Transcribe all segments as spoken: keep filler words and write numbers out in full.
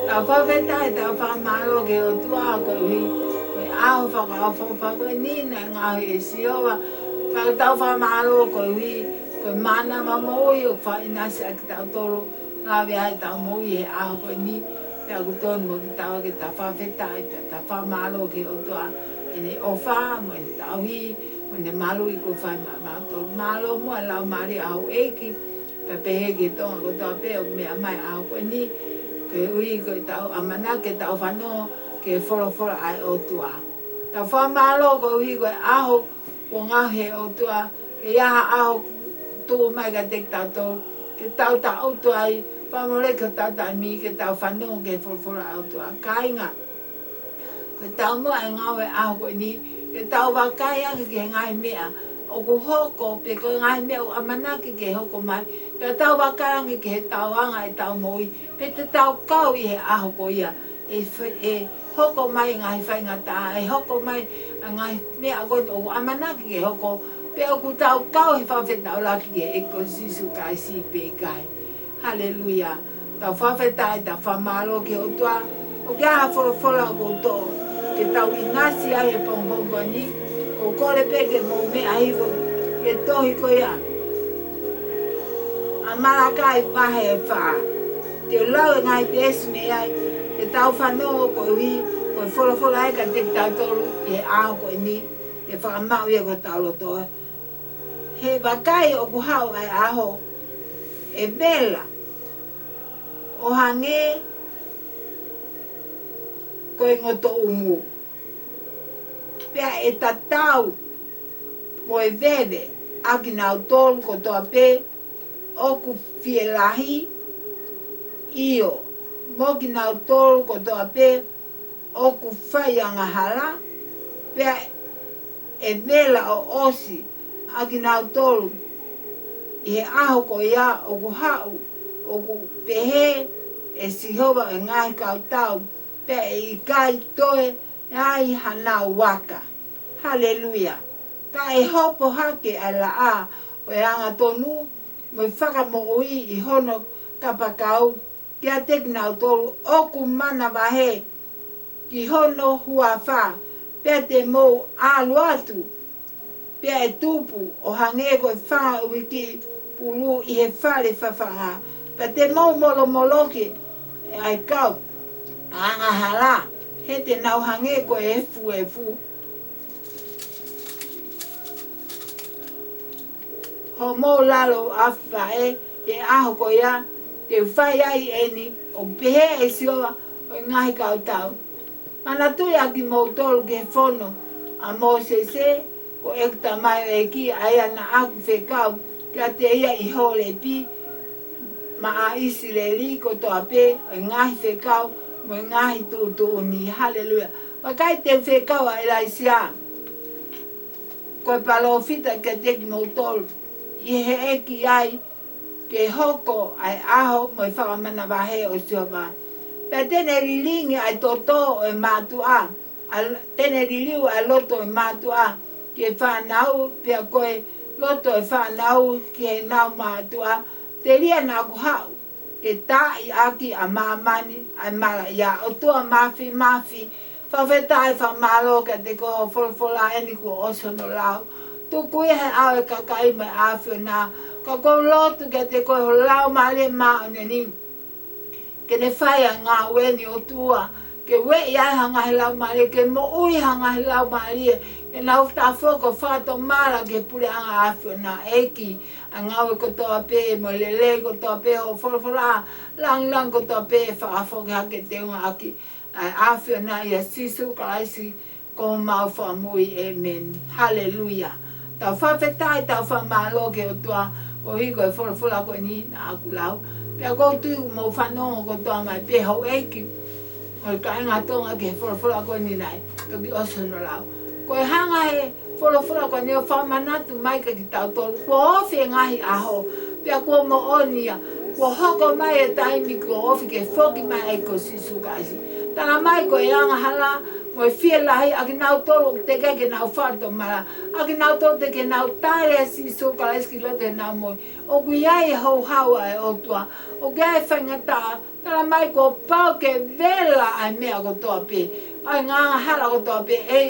Tau fakafetaʻi, tau fakamālō ki he ʻOtua koeʻuhi ko e ʻaho fakaʻofoʻofa ko eni naʻe ngaohi ʻe Sihova. Pea tau fakamālō koeʻuhi ko e mānava moʻui ʻoku faʻa ʻinasi ʻaki kitautolu, lave ai ʻetau moʻui he ʻaho ko eni. Pea ʻoku tonu mo kitaua ke tau fakafetaʻi, pea tau fakamālō ki he ʻOtua ʻene ʻofa, mo ʻene tauhi, mo ʻene maluʻi kuo fai maʻa mautolu. Mālō muʻa e laumālie ʻa houʻeiki, pea pehē ki he Tonga kotoa pē ʻoku meʻa mai he ʻaho ko eni, koeʻuhi ko ʻetau ʻamanaki ke tau fanongo ki he folofola ʻa e ʻOtua. Tau fakamālō koeʻuhi ko e ʻaho kuo ngaohi ʻe he ʻOtua, ke ʻi ai ha ʻaho tuʻu mai kiate kitautolu, ke tau tangutu ai, fakamoleki hotau taimi, ke tau fanongo ki he folofola ʻa e ʻOtua. Kāinga, ko e taumuʻa e ngāue ʻaho ko eni, ke tau vakai ange ki he ngaahi meʻa ʻoku hoko, pe ko e ngaahi meʻa ʻoku ʻamanaki ke hoko mai, pea tau vakai ange ki heʻetau anga ʻetau moʻui, pe te tau kau ʻi he ʻaho ko ia ʻe fe-, ʻe hoko mai e ngaahi faingataʻa, ʻe hoko mai e ngaahi meʻa ko eni ʻoku ʻamanaki ke hoko, pe ʻoku tau kau he fakafetaulaki ki he ʻEiki ko Sīsū Kalaisi pe ʻikai. Haleluia. Tau fakafetaʻi, tau fakamālō ki he ʻOtua. ʻOku ʻi ai ha folofola ʻoku ou toʻo ke tau ʻinasi ai he pongipongi ko eni. ʻOku ou kole pē ke mou meʻa hifo ki he tohi ko ia ʻa Malakai vahe fā. Te u lau e ngaahi veesi mei ai, ke tau fanongo koeʻuhi ko e folofola ia kiate kitautolu ʻi he ʻaho ko eni, ke fakamaʻu ia ki hotau loto. He vakai, ʻoku haʻu ʻa e ʻaho, ʻe vela ʻo hangē ko e ngotoʻumu, pea ʻe tatau mo e veve ʻa kinautolu kotoa pē ʻoku fielahi, ʻio, mo kinautolu kotoa pē ʻoku fai angahala, pea ʻe vela ʻo ʻosi ʻa kinautolu ʻi he ʻaho ko ia ʻoku haʻu, ʻoku pehē ʻe Sihova ʻo e ngaahi kautau, pea ʻe ʻikai toe ai hanau vaka. Haleluia. Ka ʻe hopo hake ʻa e laʻā ʻo e angatonu mo e fakamoʻui ʻi hono kapakau kiate kinautolu ʻoku manavahē ki hono huafa, pea te mou ʻalu atu, pea ʻe tupu ʻo hangē ko e fanga uiki pulu ʻi he fale fafanga, pea te mou molomoloki ʻa e kau angahala, he te nau hangē ko e efuefu homou lalo afaʻe. He ʻaho ko ia te u fai ai eni, ʻoku pehē ʻe Sihova ʻo e ngaahi kautau. Manatuʻi ʻa kimoutolu ki he fono ʻa Mōsese, ko ʻeku tamaioʻeiki, ʻa ia naʻa ku fekau kiate ia ʻi Holepi, maʻa ʻIsileli kotoa pē, ʻo e ngaahi fekau mo e ngaahi tuʻutuʻuni. Haleluia. Vakai, te u fekau ʻa ʻIlaisiā ko e palōfita kiate kimoutolu, ʻi he ʻEiki ai, ke hoko ʻa e ʻaho mo e fakamanavahē ʻo Sihova. Pea te ne lilingi ʻa e toto ʻo e mātuʻa, ʻa, te ne liliu ʻa e loto ʻo e mātuʻa ki he fānau, pea ko e loto ʻo e fānau ki heʻenau mātuʻa, telia naʻa ku haʻu ke taaʻi ʻaki ʻa māmani ʻa e malaʻia. ʻOtua Māfimafi, fakafetaʻi, fakamālō kiate koe hoʻo folofola eni kuo ʻosi hono lau. Tuku ia he ʻao ʻo e kakai mo e ʻAfiona. Ka ʻoku ou lotu kiate koe ho Laumālie Māʻoniʻoni ke ne fai ʻa e ngāue ni, ʻOtua, ke ueʻi ai ha ngaahi laumālie, ke moʻui ha ngaahi laumālie, ke nau tafoki ʻo fakatomala ki he puleʻanga ʻo e ʻAfiona. ʻEiki, ʻa e ngāue kotoa pē mo e lelei kotoa pē hoʻo folofola, lāngilangi kotoa pē ʻe fakafoki hake teunga ʻaki ʻa e ʻAfiona ʻia Sīsū Kalaisi ko homau Fakamoʻui. ʻĒmeni. Haleluia. Tau fakafetaʻi, tau fakamālō ki he ʻOtua koeʻuhi ko e folofola ko eni naʻa ku lau. Pea ʻoku ou tui ʻoku mou fanongo kotoa mai pē, houʻeiki mo e kāinga Tonga, ki he folofola ko eni naʻe toki ʻosi hono lau. Ko e hanga ʻe he folofola ko eni ʻo fakamanatu mai kiate kitautolu kuo ofi e ngaahi ʻaho, pea kuo moʻoni ia, kuo hoko mai e taimi kuo ofi ke foki mai ai ko Sīsū Kalaisi. Talamai ko e angahala mo e fielahi ʻa kinautolu ʻoku teʻeki ke nau fakatomala, ʻa kinautolu teʻeki ke nau tali ʻa Sīsū Kalaisi ki loto heʻenau moʻui. ʻOku ʻi ai e houhau ʻa e ʻOtua, ʻoku ʻi ai e faingataʻa. Talamai kuo pau ke vela ʻa e meʻa kotoa pē, ʻa e ngaahi angahala kotoa pē, ʻe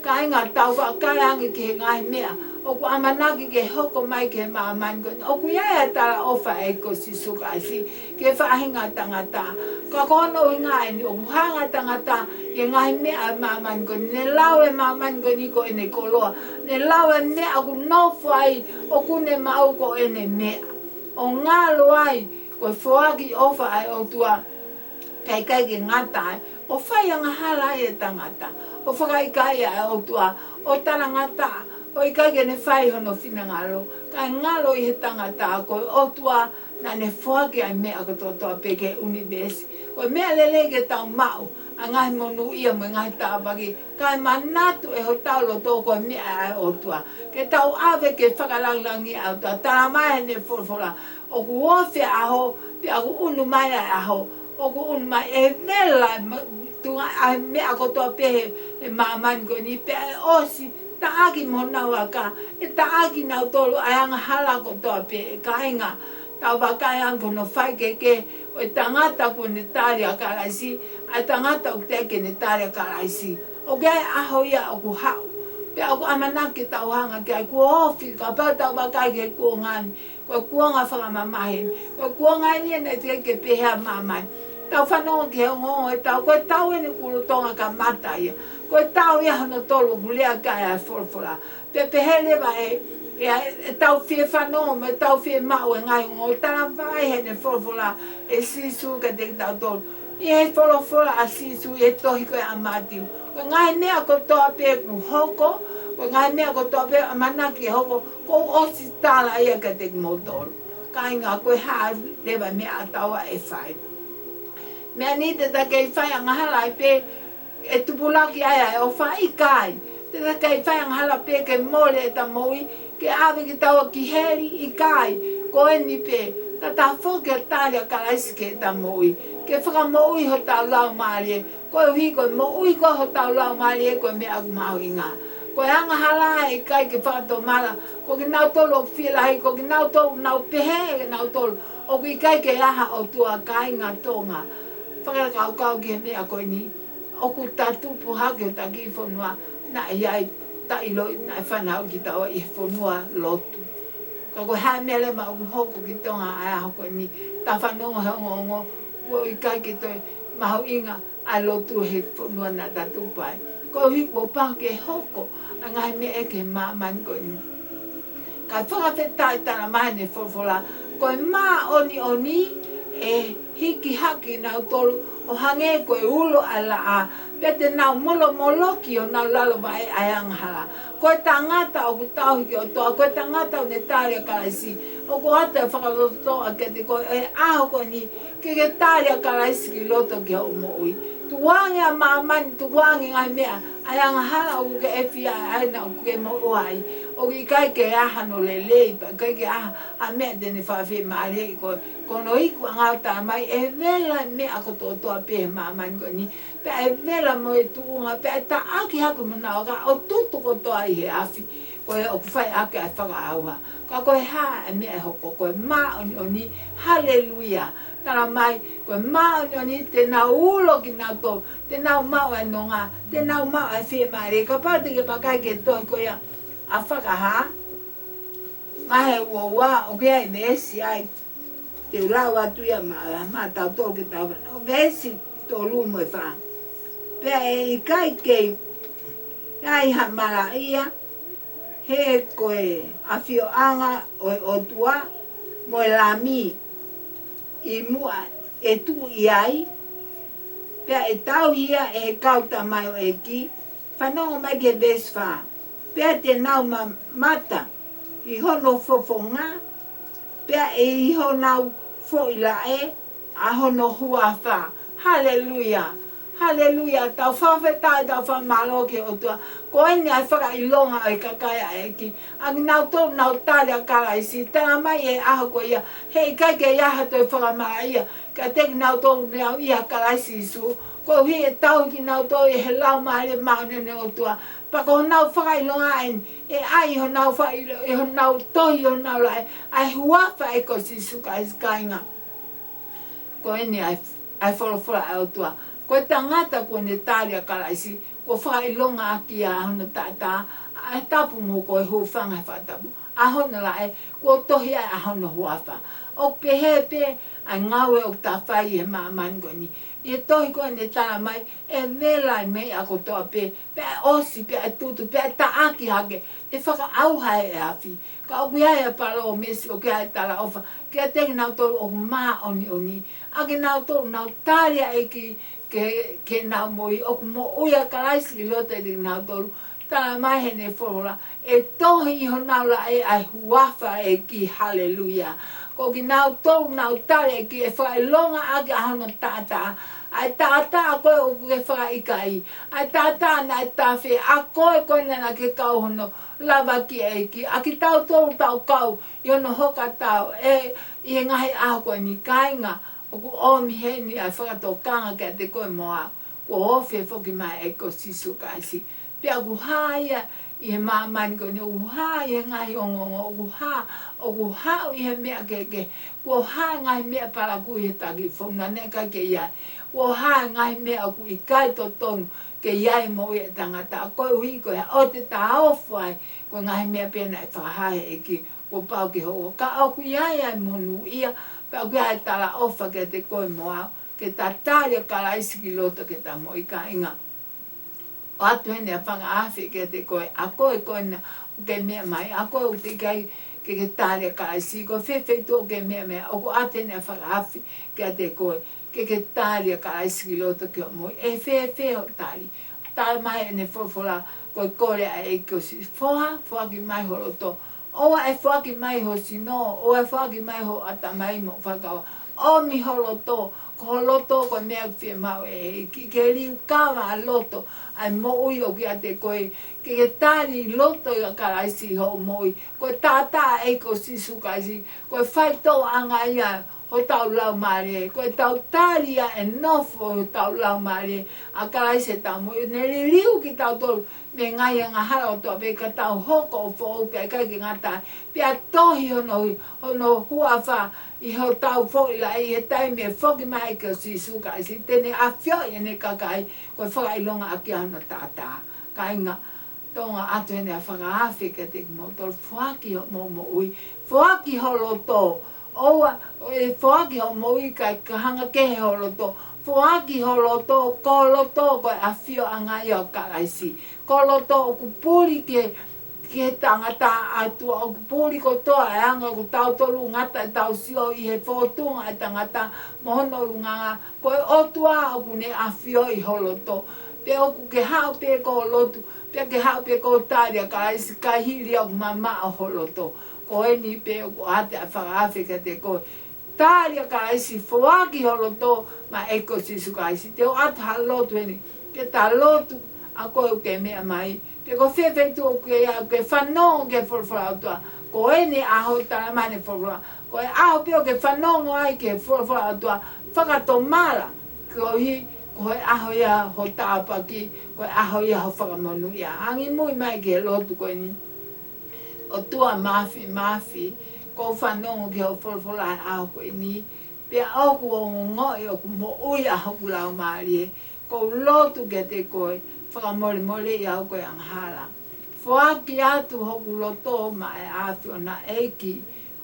kāinga, tau vakai ange ki he ngaahi meʻa ʻoku ʻamanaki ke hoko mai ki he māmani ko eni. ʻOku ʻi ai e talaʻofa ʻa e ʻEiki ko Sīsū Kalaisi ki he faʻahinga ʻo e tangata. Ka ko hono ʻuhinga eni ʻoku hanga ʻe he tangata ʻi he ngaahi meʻa ʻo e māmani ko eni. Ne lau e māmani ko eni ko ʻene koloa. Ne lau e meʻa ʻoku nofo ai, ʻoku ne maʻu ko ʻene meʻa. ʻO ngalo ai, ko e foaki ʻofa ʻa e ʻOtua, pea ʻikai ke ngata ai, ʻo fai angahala ai e tangata, ʻo fakaʻikaiʻi ʻa e ʻOtua, ʻo talangataʻa, ʻo ʻikai ke ne fai hono finangalo. Kae ngalo ʻi he tangata ko e ʻOtua naʻa ne foaki ʻa e meʻa kotoa pē ki he ʻunivēsi. Ko e meʻa lelei ke tau maʻu ʻa e ngaahi monūʻia mo e ngaahi tāpuaki, kae manatu ʻe hotau loto ko e meʻa ʻa e ʻOtua. Ke tau ʻave ke fakalāngilangiʻi ʻa e ʻOtua. Talamai ʻe heʻene folofola, ʻoku ofi e ʻaho, pea ʻoku unu mai ʻa e ʻaho, ʻoku unu mai, ʻe vela e ma-, tuʻunga ʻa e meʻa kotoa pē he, he māmani ko eni, pea ʻe ʻosi taʻaki mo honau aka, ʻe taʻaki kinautolu ʻa e angahala kotoa pē. ʻE kāinga, tau vakai ange ki hono faikehekehe ʻo e tangata kuo ne tali ʻa Kalaisi, ʻa e tangata ʻoku teʻeki ke ne tali ʻa Kalaisi. ʻOku ʻi ai e ʻaho ia ʻoku haʻu, pea ʻoku ʻamanaki ke tau hanga ki ai. Kuo ofi, kapau te tau vakai ki he kuonga ni, ko e kuonga fakamamahi eni. Ko e kuonga eni naʻe teʻeki ke pehē ʻa māmani. Tau fanongo ki he ongoongo ʻo e tau, ko e tau eni kuo lolotonga kamata ia. Ko e tau ia hono tolu ʻoku lea ki ai ʻa e folofola. Pea pehē leva ʻe, ʻe, ʻetau fie fanongo mo ʻetau fie maʻu e ngaahi ongoongo. Talamai ʻe heʻene folofola ʻe Sīsū kiate kitautolu ʻi he folofola ʻa Sīsū ʻi he tohi ko ē ʻa Mātiu. Ko e ngaahi meʻa kotoa pē kuo hoko, ko e ngaahi meʻa kotoa pē ʻoku ʻamanaki ke hoko, kuo u ʻosi tala ia kiate kimoutolu. Kāinga, ko e hā leva e meʻa ʻataua ʻe fai? Meʻa ni te ta kei fai angahala ai pē ʻe tupulaki ai ʻa e ʻofa? ʻIkai. Te ta kei fai angahala pē ke mole ʻeta moʻui, ke ʻave kitaua ki heli? ʻIkai. Ko eni pē, ta tafoki ʻo tali ʻa Kalaisi ki heʻeta moʻui, ke fakamoʻui hotau laumālie. Koeʻuhi ko e moʻui ko ē hotau laumālie ko e meʻa ʻoku mahuʻinga. Ko e angahala ʻe ʻikai ke fakatomala. Ko kinautolu ʻoku fielahi, ko kinautolu ʻoku nau pehē ʻe kinautolu ʻoku ʻikai ke ʻi ai ha ʻOtua, kāinga Tonga. Fakalakaukau ki he meʻa ko eni. ʻOku ta tupu hake hota kiʻi fonua, naʻe ʻi ai, ta ʻiloʻi naʻe fanauʻi kitaua ʻi he fonua lotu. Ka ko e hā e meʻa leva ʻoku hoko ki Tonga ʻa e ʻaho ko eni? Ta fanongo he ongoongo, kuo ʻikai ke toe mahuʻinga ʻa e lotu he fonua naʻa ta tupu ai. Koeʻuhi kuo pau ke hoko ʻa e ngaahi meʻa ki he māmani ko eni. Kae fakafetaʻi, talamai ʻe heʻene folofola, ko e māʻoniʻoni ʻe hiki hake kinautolu ʻo hangē ko e ulo ʻa e laʻā, pea te nau molomoloki honau lalo vaʻe ʻa e angahala. Ko e tangata ʻoku tauhi ki he ʻOtua, ko e tangata ʻoku ne tali ʻa Kalaisi, ʻoku ʻoatu e fakalototoʻa kiate koe he ʻaho ko eni, ke ke tali ʻa Kalaisi ki loto ki hoʻo moʻui. Tukuange ʻa māmani, tukuange ngaahi meʻa, ʻa e angahala ʻoku ke ʻefia ai, ʻa ena ʻoku ke moʻua ai. ʻOku ʻikai ke ʻi ai hano lelei, pea ʻikai ke ʻi ai ha meʻa te ne fakafiemālieʻi koe. Ko hono ikuʻanga ʻoku talamai ʻe vela e meʻa kotoa pē he māmani ko eni. Pea ʻe vela mo e tuʻunga, pea ʻe taʻaki hake mo honau aka ʻo tutu kotoa ʻi he afi. Ko ia ʻoku fai ʻaki ʻa e fakaʻauha. Ka ko e hā e meʻa ʻe hoko? Ko e māʻoniʻoni. Haleluia. Talamai, ko e māʻoniʻoni te nau ulo kinautolu, te nau maʻu e nonga, te nau maʻu e fiemālie. Kapau te ke vakai ki he tohi ko ia ʻa Fakahā, vahe ua ua, ʻoku ʻi ai e veesi ai. Te u lau atu ia maʻa, maʻatautolu ke tau fanongo. Veesi tolu mo e fā. Pea ʻe ʻikai kei ʻi ai ha malaʻia, he ko e ʻafioʻanga ʻo e ʻOtua mo e Lami ʻi muʻa ʻe tuʻu ʻi ai, pea ʻe tauhi ia ʻe he kau tamaioʻeiki. Fanongo mai ki he veesi fā. Pea te nau mamata ʻi hono fofonga, pea ʻe ʻi honau foʻi laʻe ʻa hono huafa. Haleluia. Haleluia. Tau fakafetaʻi, tau fakamālō ki he ʻOtua. Ko eni ʻa e fakaʻilonga ʻo e kakai ʻa e ʻEiki. ʻA kinautolu ʻoku nau tali ʻa Kalaisi, talamai ʻi he ʻaho ko ia, he ʻikai ke ʻi ai ha toe fakamalaʻia kiate kinautolu ʻoku nau ʻia Kalaisi Sīsū. koeʻuhi ʻe tauhi kinautolu ʻe he Laumālie Māʻoniʻoni ʻo e ʻOtua. Pea ko honau fakaʻilonga eni, ʻe ʻai honau fakaʻilo-, ʻe honau tohi, honau laʻe, ʻa e huafa ʻo e ʻEiki ko Sīsū Kalaisi, kāinga. Ko eni ʻa e, ʻa e folofola ʻa e ʻOtua. Ko e tangata kuo ne tali ʻa Kalaisi, kuo fakaʻilonga ʻaki ʻa hono taʻataʻa, ʻa e tapu mo e hūfanga he fakatapu, ʻa hono laʻe, kuo tohi ai ʻa hono huafa. ʻOku pehē pē ʻa e ngāue ʻoku ta fai ʻi he māmani ko eni. ʻI he tohi ko eni ʻe talamai, ʻe vela ʻa e meʻa kotoa pē, pea ʻe ʻosi, pea ʻe tutu, pea ʻe taʻaki hake, ʻe fakaʻauha ʻe he afi. Ka ʻoku ʻi ai ʻa e palōmesi, ʻoku ʻi ai ʻa e talaʻofa kiate kinautolu ʻoku māʻoniʻoni, ʻa kinautolu ʻoku nau tali ʻa e ʻEiki ke, ke nau moʻui, ʻoku moʻui ʻa Kalaisi ʻi loto ʻiate kinautolu. Talamai heʻene folofola, ʻe tohi ʻi honau laʻe ʻa e huafa ʻo e ʻEiki. Haleluia. Ko kinautolu ʻoku nau tali ʻa e ʻEiki, ʻe fakaʻilonga ʻaki ʻa hono taʻataʻa. ʻA e taʻataʻa ko ē ʻoku ke fakaʻikaiʻi, ʻa e taʻataʻa naʻe tafe, ʻa koe ko ē naʻa ke kau hono lavakiʻi ʻa e ʻEiki, ʻa kitautolu ʻoku tau kau ʻi hono hokatau, ʻe, ʻi he ngaahi ʻaho ko eni, kāinga, ʻoku ʻomi heni ʻa e fakatokanga kiate koe mo au, kuo ofi e foki mai ʻa e ʻEiki ko Sīsū Kalaisi. Pea ʻoku hā ia ʻi he māmani ko eni, ʻoku hā ʻi he ngaahi ongoongo, ʻoku hā, ʻoku haʻu ʻi he meʻa kehekehe, kuo hā e ngaahi meʻa palakū ʻi he taki fonu naʻe ʻikai ke ʻi ai. Kuo hā e ngaahi meʻa ʻoku ʻikai totonu ke ʻi ai e moʻui ʻa e tangata, koeʻuhi ko e ʻoua te ta ofo ai, ko e ngaahi meʻa pē naʻe fakahā ʻe he ʻEiki kuo pau ke hoko. Ka ʻoku ʻi ai ʻa e monūʻia, pea ʻoku ʻi ai e talaʻofa kiate koe mo au, ke ta tali ʻa Kalaisi ki loto ke ta moʻui, kāinga. ʻOatu heni ʻa e fakaafe kiate koe, ʻa koe ko ena ʻoku ke meʻa mai, ʻa koe ʻoku teʻeki ai ke ke tali ʻa Kalaisi, ko e fē feituʻu ʻoku ke meʻa mai, ʻoku ʻoatu heni ʻa e fakaafe kiate koe, ke ke tali ʻa Kalaisi ki loto ki hoʻo moʻui. ʻE fēfē hoʻo tali? Talamai ʻene folofola, ko e kole ʻa e ʻEiki ko Sīsū, foha, foaki mai ho loto. ʻOua ʻe foaki mai ho sino, ʻoua ʻe foaki mai ho ʻatamai mo e fakakaukau. ʻOmi ho loto, ko ho loto ko e meʻa ʻoku fiemaʻu ʻe he ʻEiki, ke liukava ʻa e loto, ʻa e moʻui ʻoku ʻiate koe, ke ke tali loto ʻia Kalaisi hoʻo moʻui. Ko e taʻataʻa ʻo e ʻEiki ko Sīsū Kalaisi, ko e faitoʻoʻanga ia hotau laumālie, ko ʻetau tali ia ʻe nofo hotau laumālie ʻa Kalaisi heʻetau moʻui. Ne liliu kitautolu mei he ngaahi angahala kotoa pē ka tau hoko ʻo foʻou, pea ʻikai ke ngata ai, pea tohi hono, hono huafa ʻi hotau foʻi laʻe ʻi he taimi ʻe foki mai ai ʻa e ʻEiki ko Sīsū Kalaisi, te ne ʻafioʻi ʻene kakai, ko e fakaʻilonga ʻaki ʻa hono taʻataʻa. Kāinga, Tonga, ʻoatu heni ʻa e fakaafe kiate kimoutolu, foaki hoʻomou moʻui, foaki ho loto. ʻOua ʻe foaki hoʻo moʻui kae hanga kehe ho loto. Foaki ho loto, ko ho loto ko e ʻafioʻanga ia ʻo Kalaisi. Ko ho loto ʻoku puli ki he, ki he tangata ʻa e ʻOtua, ʻoku puli kotoa e anga ʻoku tautolu ngata ʻetau sio ʻi he fōtunga ʻo e tangata mo hono ʻulungaanga. Ko e ʻOtua ʻoku ne ʻafioʻi ho loto. Pe ʻoku ke haʻu pē ʻoku ke lotu, pe ke haʻu pē ʻoku ke tali ʻa Kalaisi, kae hili ia ʻoku mamaʻo ho loto. Ko eni pē ʻoku ʻoatu ʻa e fakaafe kiate koe. Tali ʻa Kalaisi, foaki ho loto maʻa e ʻEiki ko Sīsū Kalaisi. Te u ʻoatu ha lotu heni, ke ta lotu, ʻa koe ʻoku ke meʻa mai, pe ko fē feituʻu ʻoku ke ʻi ai, ʻoku ke fanongo ki he folofola ʻa e ʻOtua. Ko eni ʻaho, talamai ʻe he folofola, ko e ʻaho pē ʻoku ke fanongo ai ki he folofola ʻa e ʻOtua, fakatomala, koeʻuhi ko e ʻaho ia ho tāpuaki, ko e ʻaho ia ho fakamonūʻia. Angimui mai ki he lotu ko eni. ʻOtua Māfimafi, ʻoku ou fanongo ki hoʻo folofola he ʻaho ko eni, pea ʻoku ou ongoʻi ʻoku moʻui ʻa hoku laumālie. ʻOku ou lotu kiate koe, fakamolemoleʻi au ko e angahala. Foaki atu hoku loto maʻa e ʻAfiona, ʻEiki,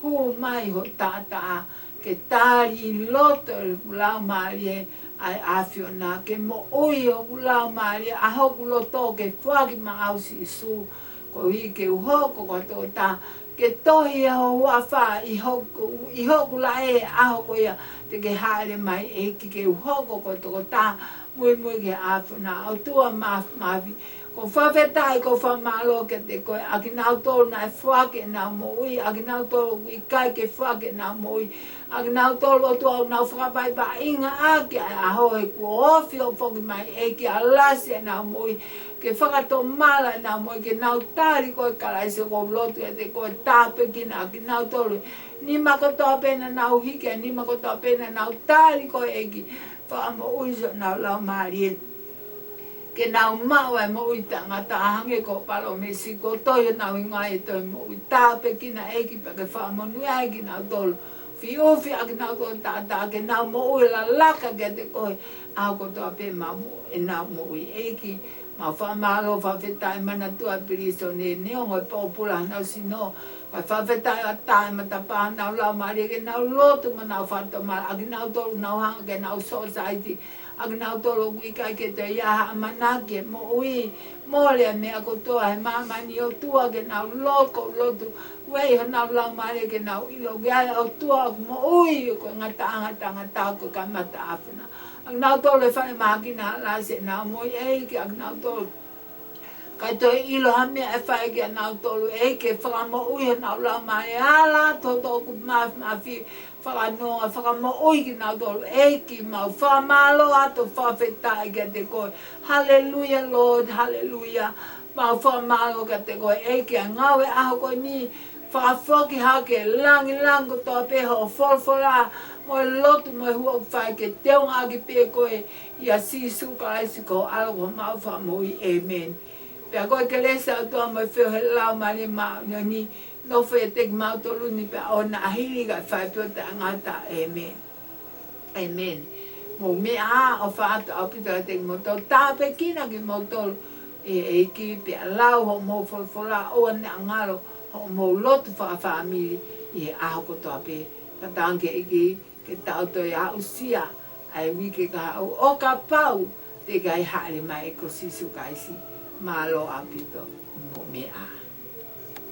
hū mai ho taʻataʻa, ke tali ʻi loto ʻeku laumālie ʻa e ʻAfiona, ke moʻui hoku laumālie, ʻa hoku loto ke foaki maʻau Sīsū, koeʻuhi ke u hoko ko ha tokotaha ke tohi ho huafa ʻi hoku, ʻi hoku laʻe he ʻaho ko ia te ke hāʻele mai, ʻEiki, ke u hoko ko ha tokotaha muimui ki he ʻAfiona. ʻOtua Māfimafi, ʻoku ou fakafetaʻi, ʻoku ou fakamālō kiate koe, ʻa kinautolu naʻe foaki ʻenau moʻui, ʻa kinautolu ʻoku ʻikai ke foaki ʻenau moʻui, ʻa kinautolu, ʻOtua, ʻoku nau fakavaivaiʻinga ʻaki ʻa e ʻaho he kuo ofi hoʻo foki mai, ʻEiki, ʻalasi ʻenau moʻui, ke fakatomala ʻenau moʻui, ke nau tali koe Kalaisi. ʻOku ou lotu kiate koe, tāpuekina ʻa kinautolu, nima kotoa pē naʻa nau hiki, ʻa e nima kotoa pē naʻa nau tali koe, ʻEiki, Fakamoʻui honau laumālie ke nau maʻu ʻa e moʻui taʻengata, hangē ko hoʻo palōmesi kuo tohi honau hingoa ʻi he tohi moʻui. Tāpuekina ʻEiki pea ke fakamonūʻia kinautolu. Fiu fiu ʻa kinautolu taʻataʻa ke nau moʻui lalaka kiate koe ʻaho kotoa pē ʻenau moʻui ʻEiki. Mau fakamālō fakafetaʻi, manatua e pilīsone neongo e pōpula honau sino. Kae fakafetaʻi ʻa e matapā honau laumālie ke nau lotu mo nau fakatomala ʻa kinautolu ʻoku nau hanga ke nau sōsaieti, ʻa kinautolu ʻoku ʻikai ke toe ʻi ai ha ʻamanaki ʻe moʻui. Mole ʻa e meʻa kotoa he māmani ʻOtua ke nau lotu, lotu. Ueʻi honau laumālie ke nau ʻilo ʻoku ʻi ai e ʻOtua ʻoku moʻui, ko e ngataʻanga taʻengata, ko e kamata ʻa e ʻAfiona. ʻA kinautolu ʻe fai mahaki na la se nau moʻui ʻEiki, ʻa kinautolu ʻikai toe ʻilo ha meʻa ʻe fai kia nautolu ʻEiki, ke fakamoʻui honau laumālie, ala atu hoʻo toʻukupu māfimafi, fakanoa, fakamoʻui kinautolu ʻEiki. Mau fakamālō atu, fakafetaʻi kiate koe. Hallelujah, Lord, hallelujah. Mau fakamālō kiate koe ʻEiki, ʻa e ngāue ʻaho ko eni, fakafoki hake, langilangi kotoa pē hoʻo folofola, mo e lotu, mo e hū ʻoku fai ke teunga ʻaki pē koe, ʻia Sīsū Kalaisi ko ho ʻAlo ko homau Fakamoʻui. ʻĒmeni. Pea ko e kelesi ʻa e ʻOtua mo e feohi ʻa e Laumālie Māʻoniʻoni, nofo ʻiate kimautolu ni pea ʻoua naʻa hili kae fai pē ʻo taʻengata. ʻĒmeni. ʻĒmeni. Mou meʻa ā, ʻofa atu ʻaupito kiate kimoutolu, tāpuekina kimoutolu ʻe he ʻEiki, pea lau hoʻomou folofola, ʻoua naʻa ngalo hoʻomou lotu fakafāmili ʻi he ʻaho kotoa pē. Fakatauange ki he ʻEiki ke tau toe aʻusia ʻa e uike kahaʻu ʻo kapau te ke ʻi ai, hāʻele mai ʻa e ʻEiki ko Sīsū Kalaisi. Mālō ʻaupito, mou meʻa ā.